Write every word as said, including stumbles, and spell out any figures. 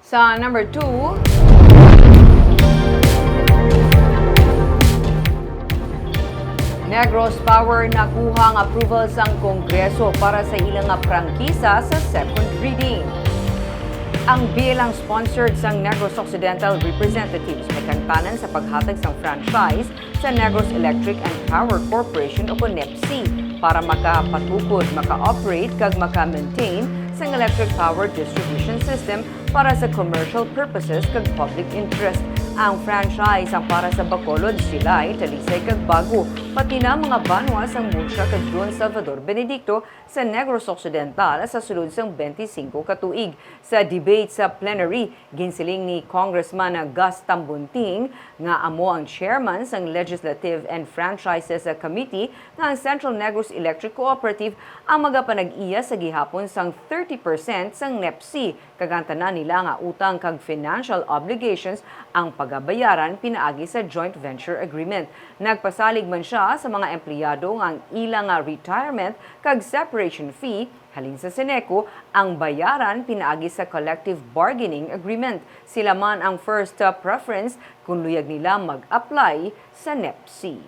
Sa number two, Negros Power nakuha ang approval sang Kongreso para sa ila nga prangkisa sa second reading. Ang bill ang sponsored sang Negros Occidental representatives may kaangtanan sa paghatag sang franchise sa Negros Electric and Power Corporation o kon NEPC para makapatukod, maka-operate kag maka-maintain sang electric power distribution system para sa commercial purposes kag public interest. Ang franchise ang para sa Bacolod, Silay, Talisay kag Bago, pati na mga banwa sang Munsha kag Don Salvador Benedicto sa Negros Occidental sa sulod sang twenty-five ka tuig. Sa debate sa plenary, ginsiling ni Congressman Gus Tambunting, nga amo ang chairman sang Legislative and Franchises Committee, nga ang Central Negros Electric Cooperative ang magapanag-iya sa gihapon sang thirty percent sang NEPC, kag ang tanan nila nga utang kag financial obligations ang pagabayaran pinaagi sa joint venture agreement. Nagpasalig man sia sa mga empleyado nga ang ila nga retirement kag separation fee halin sa Ceneco ang bayaran pinaagi sa collective bargaining agreement. Sila man ang first, uh, preference kon luyag nila mag-apply sa NEPC.